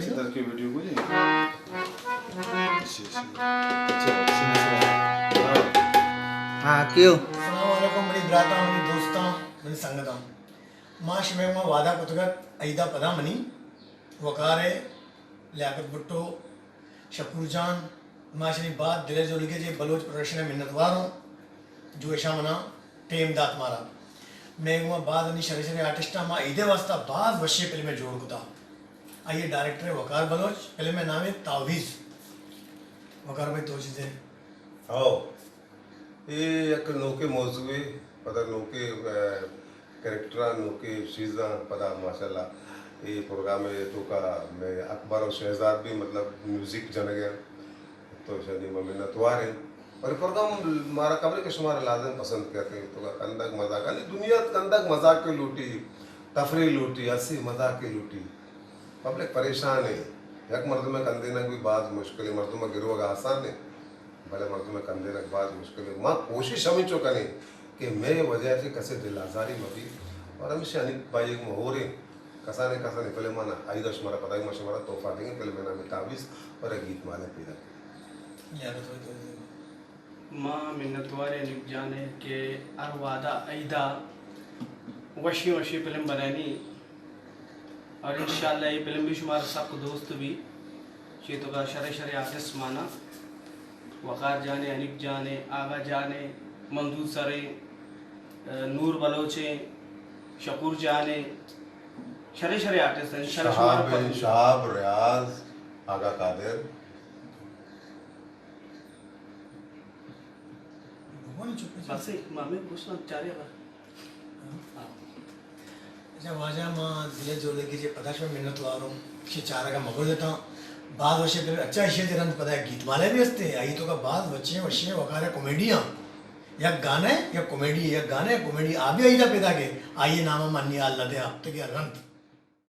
سدر کے ویڈیو کو جی۔ اچھا، اچھا۔ اچھا، اچھا، اچھا۔ ہاں، کیوں؟ السلام علیکم، منی براتاں، منی دوستاں، منی سنگتاں۔ ما شمئے ما وعدہ کتگت، عیدا پدا منی وقار ء لیاقت بھٹو، شکور جان، ما اشانی بعد دل ء جولگی جی بلوچ پروڈکشن ء منتوار اوں، جو اشاں منا ٹیم دات مارا۔ مئے گوما بعد انی شرے شرے آرٹسٹاں ما عید ء واسطہ باز وشیں فلمے جوڑ کتا۔ آئی ء ڈائریکٹر ء وقار بلوچ، فلم ء نام ء تعویذ۔ وقار بھائی تو چیزے؟ ہو۔ اے یک نوکیں موضوعے، پدا نوکیں، ء، کریکٹراں، نوکیں چیزاں، پدا ماشاءاللہ اے پروگرام ء توکا مئے اکبر و شہزاد بھی مطلب میوزک جنگ ء، تو اشانی ما منتوار ہیں۔ اور اے پروگرام مارا خبر ہے کہ شمارا لازم پسند کرتے ہیں، تو کندگ مزاق، یعنی دنیا کندگ مزاق کے لوٹی، تفریح لوٹی، ہنسی مزاق کے لوٹی۔ پبلک پریشان ہے، یک مردم ء کندینگ بھی باز مشکل ہے، مردم ء گروگ آسان ہے۔ بلے مردم ء کندینگ باز مشکل انت۔ ما کوشش ہمینچو کنیں کہ مئے وجہ چہ کسے دل آزاری مہ بیت اور ہمیشہ حنیف بھائی ء گوں ہوریں کسانیں کسانیں فلماں آئی دش مارا پدا ما شمارا تحفہ دیں، فلم ء نام تعویذ اور گیت مالے پیدا کریں۔ ما منتوار حنیف جان ء کہ ہر وعدہ عیدا وشیں وشیں فلم بنانی۔ اور انشاءاللہ اے فلم بھی شمارا سک دوست بی۔ چی توکا شرے شرے آرٹسٹ مانا، وقار جان ء، حنیف جان ء، آغا جان ء، منظور سر ء، نور بلوچ ء، شکور جان ء، شرے شرے آرٹسٹ ہیں، شرے شمارا شہاب ء، پسند۔ شہاب، ریاض، آغا قادر۔ بس، ما ہمیں گوشت چارے آغا۔ اچھا واجہ، ما دل ء جولگی چہ پدا شمئے منت واروں، شے چارگ ء مگل اتاں۔ باز وشیں فلم، اچھا ایشی ء چہ رند پدا یک گیت مالے بھی ہستے، آئی توکا باز وچیں وشیں وقار ء کامیڈی آں۔ یک گانا ء یک کامیڈی، یک گانا ء یک کامیڈی، آ بھی آئی دا پیدا کے، آئی نام ء من نی حال نہ دیا، تو کہ رند۔